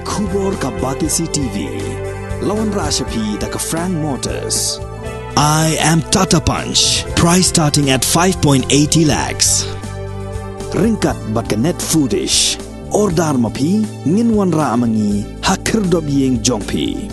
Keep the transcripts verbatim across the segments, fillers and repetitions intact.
Khubor ka Batesi T V. La wanrah sha phi da ka Frank Motors. I am Tata Punch. Price starting at five point eighty lakhs. Ryngkat bad ka Net Foodish. Order ma phi, ngin wanrah ma ngi ha khyrdop ïing jong phi.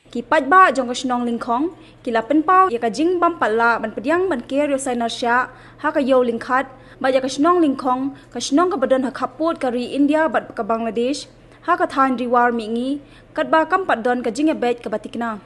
Ki paidbah jong ka shnong Lyngkhong ki la pynpaw ïa ka jingbym pat lah ban pdiang ban ker ïa u Sainar Shiah ha ka Ïew Lyngkhat, bad ïa ka shnong Lyngkhong, ka shnong kaba don ha khappud ka ri India bad ka Bangladesh, ha ka thaiñ Ri War Mihngi, katba kam pat don ka jingïabeit kaba thikna.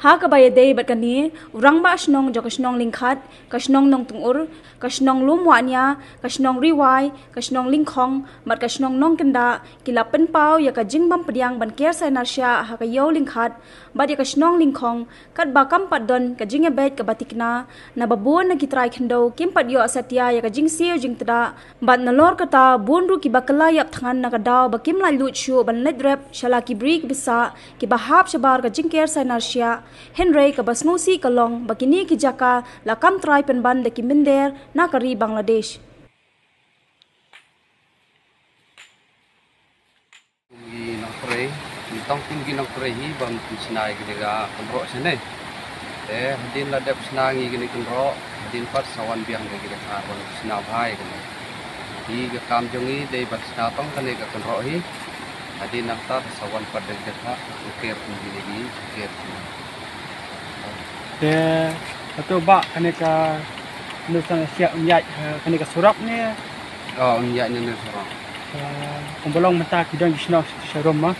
Ha kaba ïadei bad kane, u rangbah shnong jong ka shnong Lyngkhat, ka shnong Nongtyngur, ka shnong Lumwahnia, ka shnong Ri Wai, ka shnong Lyngkhong bad ka shnong Nongkyndah ki la pynpaw ïa ka jingbym pdiang ban ker Sainar Shiah ha ka Ïew Lyngkhat bad ïa ka shnong Lyngkhong, katba kam pat don ka jingïabeit kaba thikna. Naba bun na ki trai khyndew kim pat ïoh satia ïa ka jingsiew jingtdah, bad nalor kata bun ruh kiba kylla ïap thngan na ka daw ba kim lah lut shuh ban leit rep sha la ki bri ki bsah kiba hap shabar ka jingker Sainar Shiah. Hynrei kaba sngewsih ka long ba kine ki jaka la kam trai pynban da ki mynder na ka ri Bangladesh. Kum ki nongtrei, nyngkong kum ki nongtrei hi bym shna ïa kane ka kynroh shane. Te hadien la dep shna ngi kane ka kynroh, hadien pat sa wan biang da ki dkhar ban shna bha ïa kane. Hi ka kam jong ngi dei ban shna tang kane ka kynroh hi. Hadien nangta sa wan pat da ki dkhar, ker kum kine ki, ker kum. Te hato bah kane ka nusang siap ym ïaid, eh, kane ka surok ne? Oh, ym ïaid ne surok. Eh, kumba long mynta ki don ki shnong sharum ma?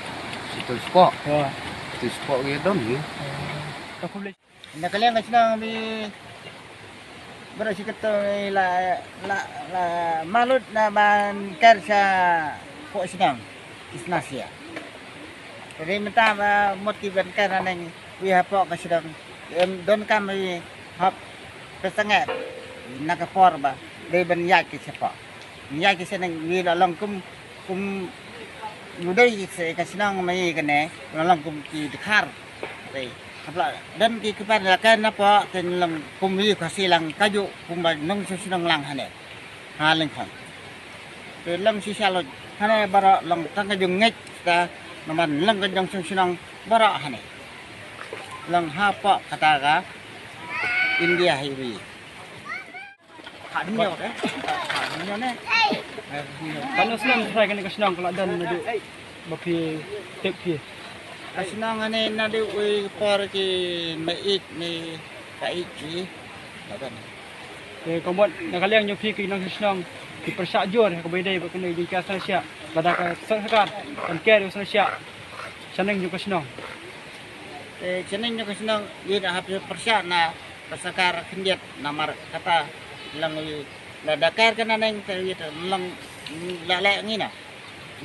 Situ spok. Oh. Situ spok ki don ni. Eh, ka khublei. Na ka liang ka shnong bi bro shi kato la, la, la malut na ban ker sha pok shnong. Isna sia. Te mynta ba mut ki ban ker na neng wi ha pok ka shnong. Em, don kam wi hap pyrshang na ka por ba dei ban ïaid ki shapoh. Ïaid ki shnong wi la long kum, kum u dei ki se ka shnong ma ïa kane la long kum ki dkhar. Te hap la don ki kper la ker na pok te long kum wi ka silang kaju kum ba nong shnong lang hane. Ha Lyngkhong. Te long shisha lo hane baroh long tang ka jong ngeit ta namar long ka jong shnong shnong baroh hane. Long ha pok kata ka India Highway. Ha dum nyo de. Ha dum nyo ne. Kan snem trai kane ka shnong ka la don naduh ba phi tip phi. Ka shnong hane naduh wi por ki me ik ni ka ik ki la don. Te ka mut na ka liang jong phi ki nongshong shnong ki pyrshah jur ha kaba ïadei bad kane ka jingker Sainar Shiah, lada ka sorkar kan ker ïa u Sainar Shiah shaneng jong ka shnong. Te shaneng jong ka shnong ïa da hap pyrshah na ka sorkar khyndiat namar kata long ïa lada ker ka naneng te ïa da long la leh ngi na.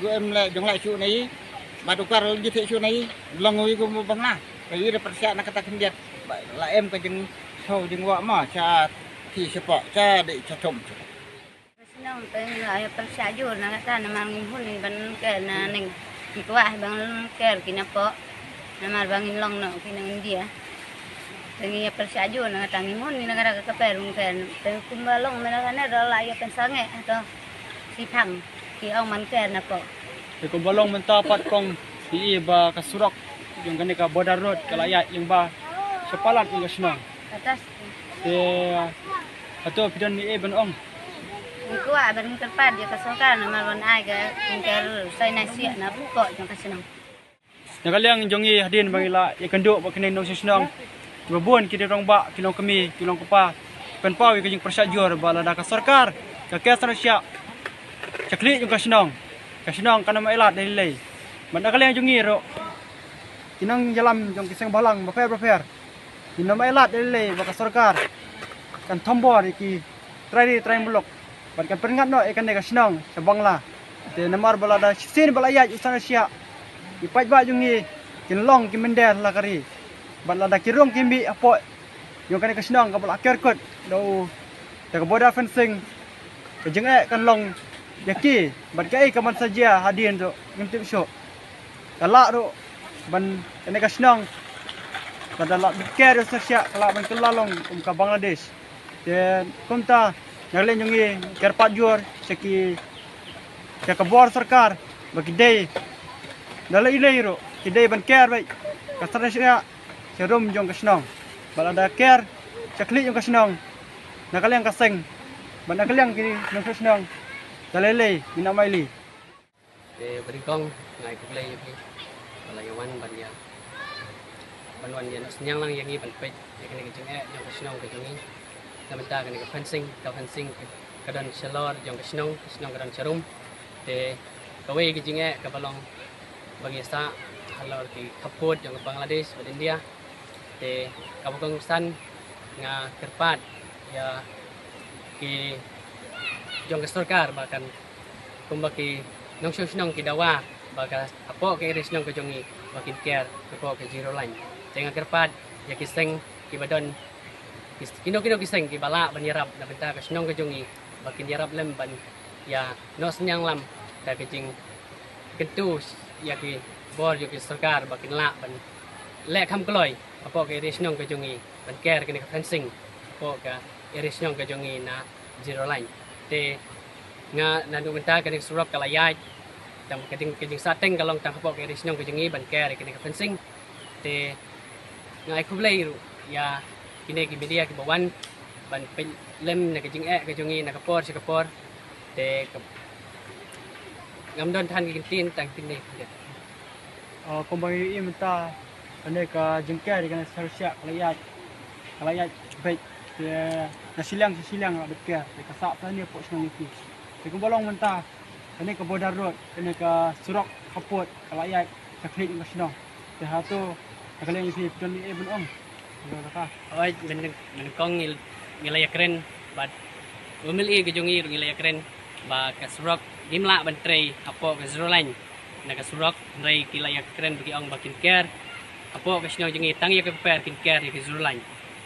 Gu em leh jong leh shu na i. Bad u kar jithe shu na i. Long wi gu mu bang la. Ka i da pyrshah na kata khyndiat. Ba la em ka jingthaw jingwah ma cha thi shapoh cha dei cha thum. Shnong te ngi la ïa pyrshah jur na kata namar ngim hun ban ker na neng. Ngi kwah ban ker ki na poh. Namar ba ngin long noh ki nong India. Te ngi ïa pyrshah jur na kata ngim hun na kata ka ker ban ker. Te kumba long me na kane da la ïa pynsangeh to. Shipang ki ong man ker na poh. Te kumba long mynta pat kong, phi i ba ka surok jong kane ka border road ka la ïaid lyngba shapalat jong ka shnong. Atas. Te hato phi don ei ban ong? Ngi kwah ban kyrpad ïa ka sorkar namar ban ai ka jingker Sainar Shiah na poh jong ka shnong. Na ka liang jong ngi hadien ba ngi la ïakynduh bad kine ki nongshong shnong, kiba bun ki dei rangbah, ki long kmie, ki long kpa, pynpaw ïa ka jingpyrshah jur ba lada ka sorkar ka ker Sainar Shiah sha khlieh jong ka shnong, ka shnong kan ym ailad da lei lei. Bad na ka liang jong ngi ruh, ki nongïalam jong ki seng bhalang bapher bapher, ngin ym ailad da lei lei ba ka sorkar kan thombor ïa ki trai ri trai muluk bad kan pynngat noh ïa kane ka shnong sha Bangla. Te namar ba lada shisien ba la ïaid u Sainar Shiah, ki paidbah jong ngi kin long ki mynder la ka ri. Bad lada ki rung ki mih hapoh jong kane ka shnong kaba la ker kut da u, da ka border fencing, ka jingeh kan long ïa ki bad kaei kaban sa jia hadien ruh ngim tip shuh. Ka lah ruh ban kane ka shnong Ba da la bit ker ïa u Syrsiah ka lah ban kylla long kum ka Bangladesh. Te kumta na ka liang jong ngi kyrpad jur sha ki, sha ka bor sorkar ba ki dei, da la i lei ruh ki dei ban ker beit ka Syrsiah sha rum jong ka shnong. Ba lada ker sha khlieh jong ka shnong, na ka liang ka seng bad na ka liang ki nongshong shnong, da lei lei ngin ym ai lei. Te ba nyngkong nga ai khublei ïa phi ba la ïa wan ban ïa, ban wan ïa noh synñiang lang ïa ngi ban peit ïa kane ka jingeh jong ka shnong ka jong ngi. Na bynta kane ka fencing, ka fencing ka don shalor jong ka shnong, ka shnong ka don sharum. Te kawei ka jingeh kaba long ba ngi sah halor ki khappud jong ka Bangladesh bad India. Te kaba kongsan nga kyrpad ïa ki jong ka sorkar ba kan, kumba ki nongshong shnong ki dawa ba ka hapoh ka area shnong ka jong ngi ba kin ker hapoh ka zero line. Te nga kyrpad ïa ki seng kiba don, ki, kino kino ki seng kiba lah ban ïarap na bynta ka shnong ka jong ngi ba kin ïarap lem ban ïa noh synñiang lang da ka jingkyntu ïa ki bor jong ki sorkar ba kin lah ban leh kham kloi hapoh ka area shnong ka jong ngi ban ker kane ka fencing hapoh ka area shnong ka jong ngi na zero line. Te nga naduh mynta kane ka surok ka la ïaid, tang ka jing, ka jingsahteng ka long tang hapoh ka area shnong ka jong ngi ban ker kane ka fencing. Te nga ai khublei ruh ïa kine ki media kiba wan ban peit lem na ka jingeh ka jong ngi na ka por sha ka por. Te ka, ngam don than ki ktien tang kine. Ah, kumba ngi ïohi mynta, kane ka jingker ïa kane ka Syrsiah ka la ïaid, ka la ïaid beit. Te na shiliang sha shiliang la beit ker, te ka sah pla ne pok shnong ïa phi. Te kumba long mynta, kane ka border road, kane ka surok khappud ka la ïaid sha khlieh jong ka shnong. Te hato na ka liang ïa phi phi don ei ei ban ong? Ïa kata. Oi, mynnyng, mynnyngkong ngi, ngi la ïakren bad u M L A ka jong ngi ruh ngi la ïakren ba ka surok ngim lah ban trei hapoh ka zero line na ka surok, hynrei ki la ïakren ba ki ong ba kin ker hapoh ka shnong jong ngi, tang ïa ka kper kin ker ïa ka zero line.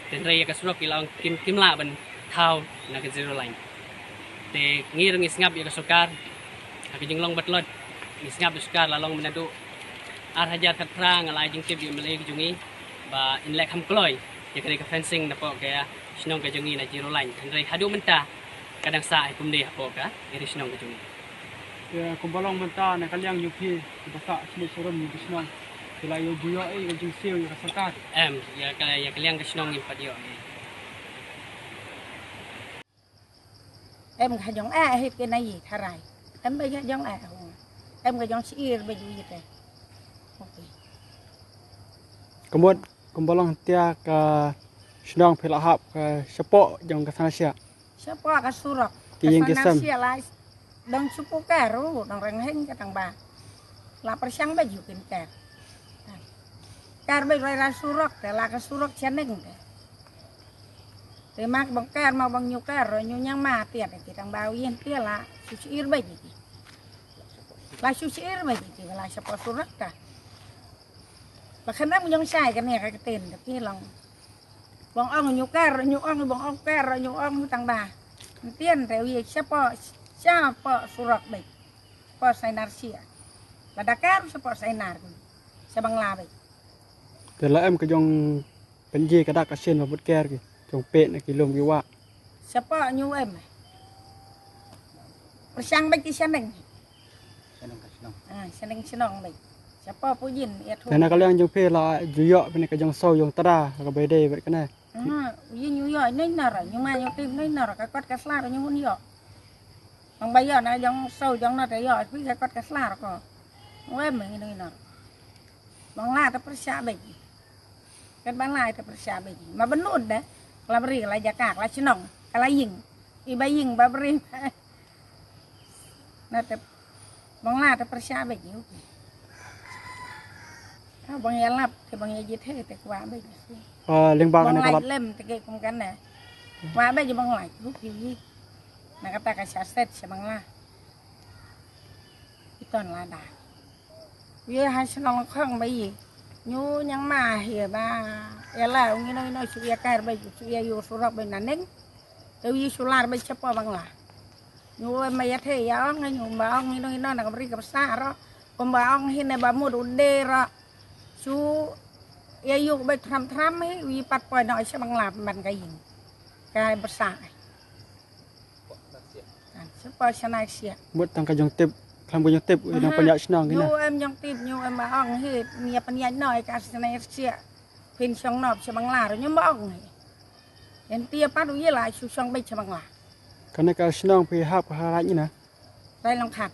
Te hynrei ïa ka surok ki la ong kim, kim lah ban thaw na ka zero line. Te ngi ruh ngi sngap ïa ka sorkar ha ka jinglong ba tlot, ngi sngap ïa ka sorkar la long mynta naduh ar hajar khatphra nga la ai jingtip ïa u M L A ka jong ngi ba in leh kham kloi ïa kane ka fencing napoh ka shnong ka jong ngi na zero line. Hynrei haduh mynta ka dang sah hi kumne hapoh ka area shnong ka jong ngi. Te kumba long mynta na ka liang jong phi kiba sah shane sharum jong ka shnong, phi la ïoh ju ïoh ei ka jingsiew ïa ka sorkar? Em, ïa ka, ïa ka liang ka shnong ngim pat ïoh ei. Em ka jong eh hi kane ïa tharai. Em ba ka jong eh. Em ka jong syier ba ju ïa te. Okay. Ka mut kumba long tia ka shnong phi la hap ka shapoh jong ka Syrsiah. Shapoh ka surok. Ki ïing ki sem. Ka Syrsiah lai dang shu pu ker ruh, dang reng heng ka tang ba. La pyrshang ba ju kin ker. Ker ba roi ra surok te la ka surok shaneng te. Te ma ka bang ker ma bang ñu ker ruh ñu ñiang ma tiat ki tang ba u ïen te la shu syier ba ji ki. La shu syier ba ji ki la shapoh surok ka. Ba khan dang ñiong shai kane ka ktien ka phi long. Bang ong ñu ker, ñu ong, bang ong ker, ñu ong tang ba. Ktien te wi shapoh, shapoh surok beit. Poh Sainar sia. Lada ker shapoh Sainar. Sha Bangla beit. Te la em ka jong pynji ka dak ka shin ba mut ker ki. Jong peit na ki lum ki wah. Shapoh ñu em. Pyrshang beit ki shaneng. Shaneng ka shnong. Ah, shaneng shnong beit. Shapoh pujin ïa thu. Te na ka liang jong phi la ju ïoh phi ne ka jong saw jong tara ka bai dei bad kane. Ah, yin ñu ïoh nai nar, ñu ma ñu tim nai nar ka kot ka sla ñu hun ïoh. Bang ba ïoh na jong saw jong na te ïoh phi ka kot ka sla ko. Wem ngi nai nar. Bang la ta pyrshah beit. Kat ba lai te pyrshah beit. Ma bynnud de. Ka la bri, ka la jaka, ka la shnong, ka la ïing. I ba ïing ba bri. Na te bang la te pyrshah beit. Ka bang ïa lap, te bang ïa jithe, te kwah beit. Ah, lyngba kane ka lap lem te ke kum kane. Kwah beit bang lai. Uk ïa ïa. Na kata ka sha set sha bang la. Iton lada. Ïa ha shnong khong ba ïa. Ñu ñiang ma hi ba. Ïa la ngi no ngi no shu ïa kar ba shu ïa ïoh surok ba naneng. Te ïa shu lar ba shapoh bang la. Ñu ma ïa the ïa ong ñu ba ong ngi no ngi no na ka bri ka bsa ro. Kum ba ong hi ne ba mut u de ro. Shu Ïa ïu beit thram thram hi, u ïa pat poi noh sha Bangla ban ka ïing. Ka basa. Kan sha poi sha na sia. Mut tang ka jong tip, khlem ka jong tip, u nang pynïaid shnong kina. Ñu em jong tip, ñu em ba ong hi, nia pynïaid noh ka sha na sia. Phin shong nop sha Bangla, ñu ba ong hi. Ïa ntia pat u ïa la shu shong beit sha Bangla. Kane ka shnong phi hap ka ha raid na. Rai Long Khat.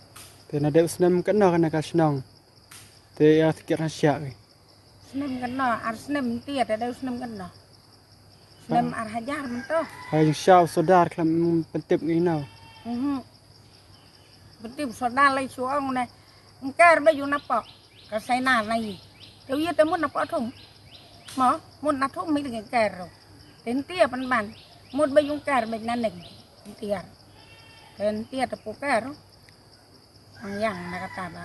Te na dep snem katno kane ka shnong. Te ïa tikit ha sia ki. Snem katno, ar snem ntia te dep snem katno. Snem ar hajar mynta. Ha jong sia u sordar khlem pyntip ngi nau. Mhm. Pyntip u sordar lai shu ong ne. Ngker ba yu na pok. Ka sai na na yi. Te u yi te mut na pok thum. Mo, mut na thum mi te ngker ro. Te ntia pynban. Mut ba yu ngker ba na nek. Ntia. Te ntia te pu ker. Ang yang na kata ba.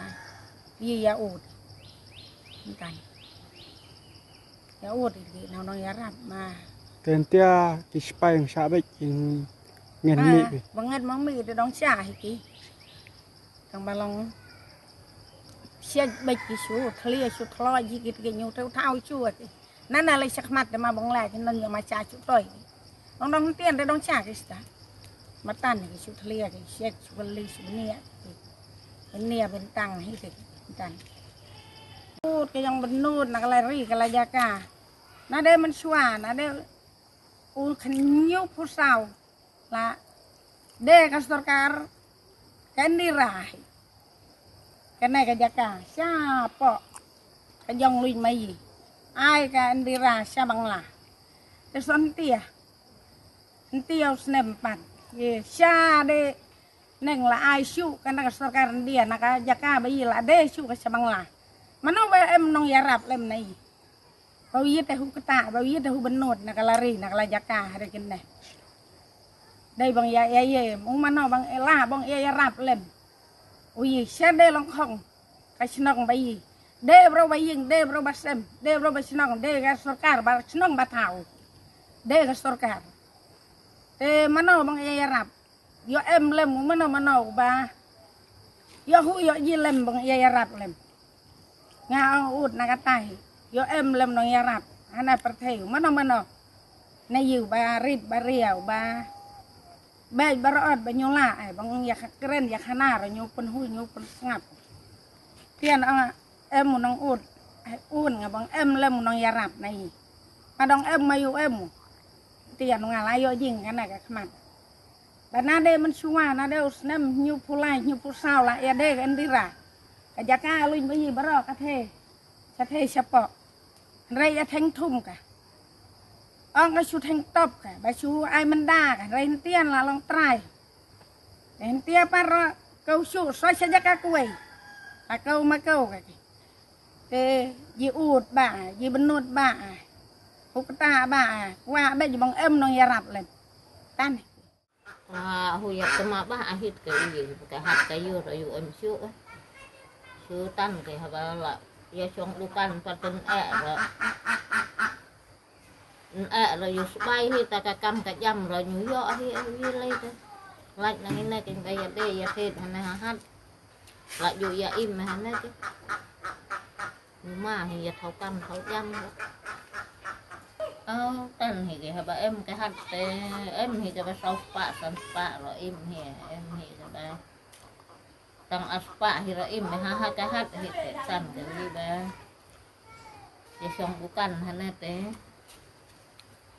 Yi ya ud. Ntan. Ya ud ki nong nong yarap ma. Te ntia ki sipai yang sha beit ki ngen mi ki. Bangat mang mi te dong sha hi ki. Tang ba long. Sia beit ki shu thlia shu thlo ji ki te ki nyu te thau shu ki. Nana lai shakhmat te ma bong lai te non ya ma sha shu toi. Dong dong tien te dong sha ki sta. Matan ki shu thlia ki sia shu kali shu nia. Nia bentang hi te bentang. Ut ke yang benut na kala ri kala jaka. Na de men shwa na de u khnyu phusau. La de ka sorkar ka Indira hi. Kane ka jaka sha pok ka jong lui mai. Ai ka Indira sha Bangla. Te son tia. Ntia u snem pat. Ye sha de neng la ai shu kane ka sorkar India na ka jaka ba yi la de shu ka sha Bangla. Mano ba em nong yarap lem na yi. Ba u yi te hu kata, ba u yi te hu benut na ka lari na ka la jaka hare kine. Dei bang ya ya ye, u mano bang ela bang ya yarap lem. U yi sha de long khong. Ka shnong ba yi. De bro ba ying, de bro ba sem, de bro ba shnong, de ka sorkar ba shnong ba thau. De ka sorkar. Te mano bang ya yarap. Yo em lem mano mano ba. Yo hu yo ji lem bang ya yarap lem. Nga ong ut na kata hi. Yo em lem nong yarap. Hana perthei mano mano. Na yu ba rit ba riau ba. Ba ba rot ba nyula ai bang ya kren ya khana ro nyu pun hu nyu pun sngap. Tian ong em nong ut. Ai un nga bang em lem nong yarap na yi. Adong em mayu em. Tian nga la yo jing kana ka khmat. Ba na de men shwa na de u snem nyu pulai nyu pusaw la ya de ka Indira. Ka jaka luin ba yi baro ka the. Ka the shapo. Hynrei ya theng thum ka. Ong ka shu theng top ka ba shu ai menda ka hynrei hyntian la long trai. Hyntia par kau shu so sha jaka kuwei. La kau ma kau ka ki. Te ji ut ba, ji benut ba. Hukta ba, wa ba ji bang em nong yarap lem. Tan. Wa hu ya kema ba ahit ke ui ke hat ke yu ro yu em shu. Shu tan ke haba la ya shong dukan patun eh ro. N eh ro yu sbai hi ta ka kam ka jam ro nyu yo hi ui lei te. Lak nang ine ke ba ya be ya phet hane ha hat. Lak yu ya im hane ke. Numa hi ya thau kam thau jam. Au tan hi ke haba em ke hat te em hi ke ba sau spa san spa ro im hi em hi ke ba. Tang aspa hi ro im ha ha ke hat hi te tan ke li ba. Ya shong bukan hane te.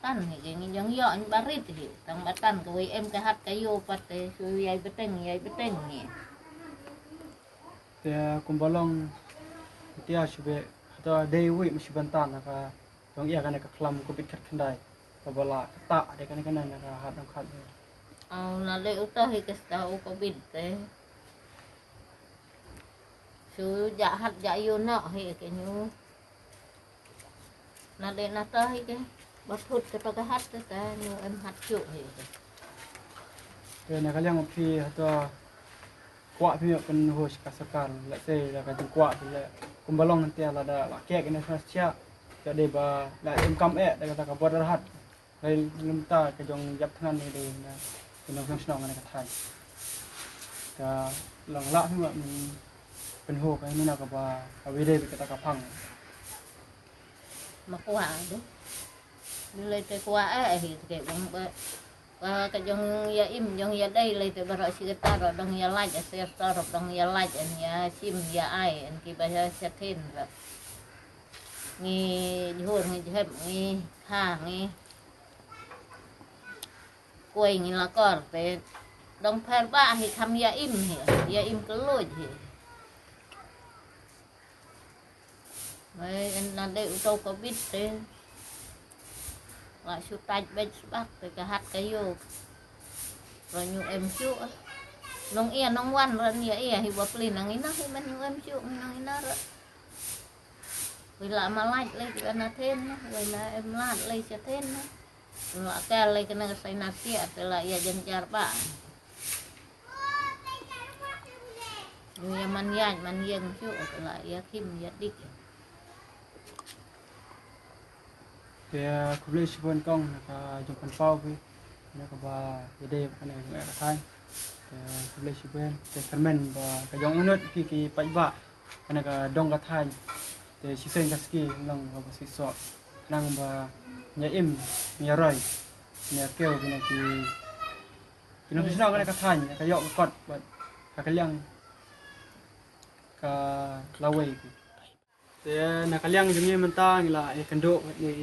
Tan hi ke ngi jong yo ni barit hi tang ba tan ke wei em ke hat ke yo pat te su yai beteng yai beteng hi. Te kumba long tia shube hata dei wi mi shiban tan ka jong ia kane ka klam ko bit khat khandai ka bala ka ta de kane kane na ka hat dong khat. Au na le uta hi ke sta u ko bit te. Su ja hat ja yo no hi ke nyu. Na de na ta hi ke ba phut ke to ke hat ke ta nyu em hat chu hi ke. Te na ka liang phi ha to kwah phi pynhoi ka sorkar la te la ka jingkwah phi la kumba long te la da la ke ke na sa cha. Ka de ba la em kam eh da ka ta ka border hat. Lai lum ta ka jong jap thngan ni de na ka nong shnong na ka thai. Ka long la phi ma pynhoi ka ni na ka ba ka wi de ka ta ka phang. Ma kwah de. Dei lei te kwah eh hi te bang ba. Ba ka jong ïa im jong ïa dei lei te baroh shi katta ruh dang ïa lait, eh, ser sor ruh dang ïa lait, eh, ïa shim ïa ai, eh, ki ba ïa sha thin ruh. Ngi jhur ngi jhep ngi kha ngi kwai ngi la kor te dang pher ba hi kham ïa im hi, ïa im ka luj hi. Wei, en na dei u tau covid te. La shu tait beit sbak te ka hat ka ïew. Ra ñu em shu. Nong ïa nong wan ran ïa ïa hi wa pli nang ina hi man ñu em shu nang ina ra. Wei la ma lait lei ka na then na, wei la em lait lei cha then na. La ka lei ka na ka sai na sia te la ïa jan jar ba. Ïa man ïaid man ïeng shuh ka la ïa khim ïa dik. Te khublei shibun kong na ka jong pynpaw phi na ka ba ïa dei ba ka na jong ka thaiñ. Te khublei shibun te kyrmen ba ka jong unut phi ki paidbah ka na ka dong ka thaiñ. Te shisien ka ski nang ka ba shisok nang ba ïa im ïa roi ïa kiew ki na ki Ki nong shnong na ka thaiñ ka ïoh ka kot bad ka ka liang ka lawei. Te na ka liang jong ngi mynta ngi la ïa kynduh bad ngi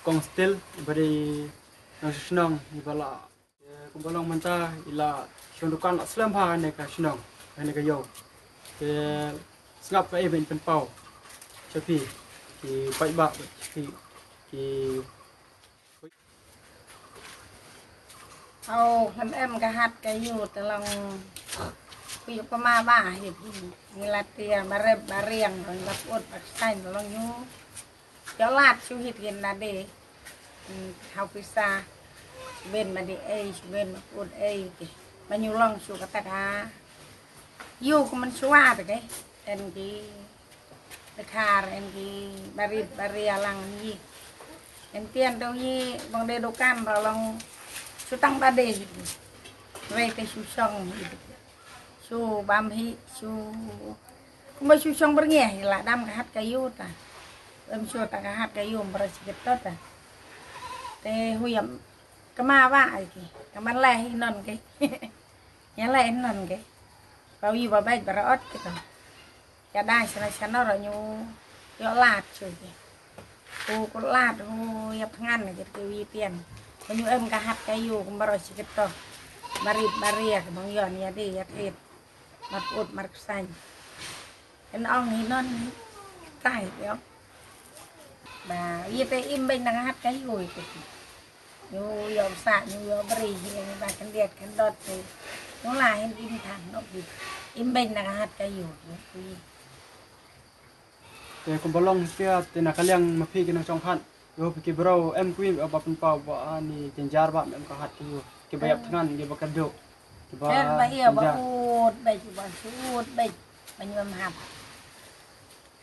kong Stil bad i nong shnong i ba la. Te kumba long mynta i la shong dukan la slem bha ne ka shnong ne ka ïew. Te sngap ka i ban pynpaw sha phi ki paidbah bad sha phi ki Au, hlem em ka hat ka ïew te long phi u kma ba hi phi. Ngi la tiar ba rep ba riang ba la put ba saiñ long ïew. Ïoh lad shu hit kin na de. Hmm, hau pisa. Shu ben ma di ei, shu ben ma put ei ke. Ba ñu long shu kata ka. Ïew kumne shuwa te ke. En ki Dkhar en ki barit baria lang yi. En tian dong yi bang de dukan ba long shu tang ba de. Wei te shu shong hi. Shu bam hi shu. Kumba shu shong berngia hi la dam ka hat ka yu ta. Em shu ta ka hat ka yu bra sikit ta. Te huyam kama ba ai ki. Kaman lai hi non ke. Nya lai non ke. Pau yi ba bai bra ot ki ta. Ka dai shana shana ro ñu ïoh lad shu ki. Ku ku lad hu ïap thngan na jit ki wi pian. Ba ñu em ka hat ka yu kumba ro shi kito. Barit baria ka bang yon ïa di ïa tit. Mar ut mar ksañ. En ong hi non hi. Kai ïoh. Ba ïa te im beng na ka hat ka yu ïa te. Ñu ïoh sa ñu ïoh bri hi ba kan diat kan dot te. Ñu la hin im than no bi. Im beng na ka hat ka yu. Te kumba long sia te na ka liang ma phi ki nang shong hat. Yo phi ki bro em kui ba pynpaw ba ani jynjar ba em ka hat ki yu. Ki ba ïap thngan ki ba ka duk. Ki ba Ter ba ïa ba jynjar. Ut ba ki ba sut ba ba ñu em hat.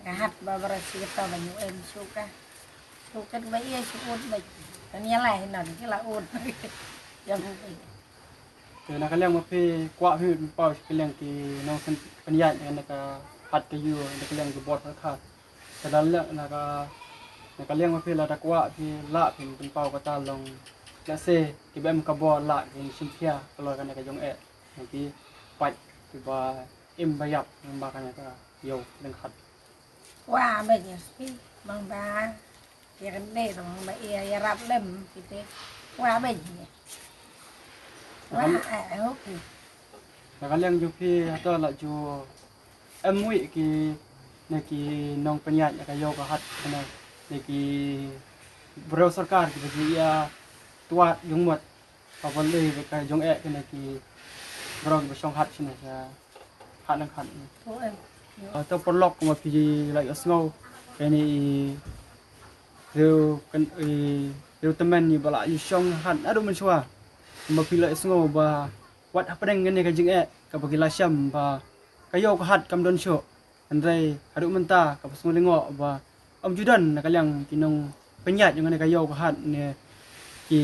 Ka hat ba bra shi kata ba ñu em shu ka. Shu kat ba ïa shu ut ba. Kan ïa lai hinan ki la ut. Ïa bu ba. Te na ka liang ma phi kwah phi pynpaw shi ka liang ki nong sen pynïaid na ka hat ka yu na ka liang ki bor ka khat. Te da liang na ka na ka liang ma phi la da kwah phi la phi pynpaw kata long. La se ki ba em ka bor la ki shim khia ka lor ka na ka jong eh. Na ki pat ki ba im ba ïap im ba ka na ka yu leng khat. Wa ba ïa spi bang ba ïa kan dei tang ba ïa ïa rap lem kite. Wa ba ïa. Wa ai ai hok ki. Na ka liang jong phi hata la ju em wi ki na ki nong pynïaid na ka yu ka hat na na ki bro sorkar ki ba ju ïa tuat jong mot. Ka ban lei ba ka jong eh kane ki bro ki ba shong hat shine sha hat nang hat. To em. Ah, to paralok kumba phi la ïohsngew kane i riew kan i riew tymmen i ba la ïa shong hat naduh mynshuwa. Kumba phi la ïohsngew ba wat hapdeng kane ka jingeh kaba ki la shem ba ka ïew ka hat kam don shuh. Hynrei haduh mynta kaba sngewlyngngoh ba ym ju don na ka liang ki nongpynïaid jong kane ka ïew ka hat ne ki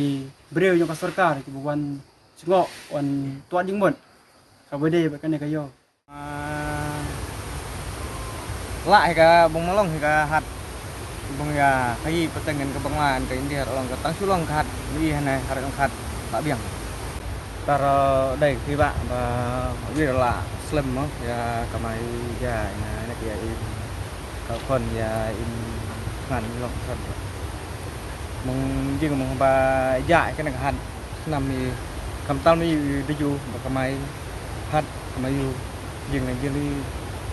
briew jong ka sorkar kiba wan jngoh wan tuat jingmut kaba dei bad kane ka ïew. Ah, lah hi ka bong malong hi ka hat. Bang ïa ka i pateng ngan ka Bangla ngan ka India ruh long ka tang shu long ka hat mi i hane ka rat ka hat la biang. Tara dei ka ba ba wir la slem mo ïa ka mai ja ina ne ïa i ka kon ïa in ngan long ka hat. Mong jing mong ba ja ka ne ka hat snam mi kam tal mi de ju ba ka mai hat ka mai yu jing ne jing ni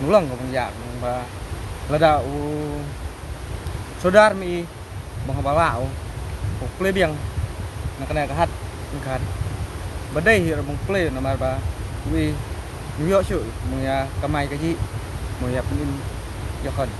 nulong ka bang ja mong ba lada u sodar mi bang ba la u u ple biang na ka ne ka hat ka hat ba dei hi bang ple namar ba wi ngi yo shu mong ïa ka mai ka ji mong ïa pun in ïa kon.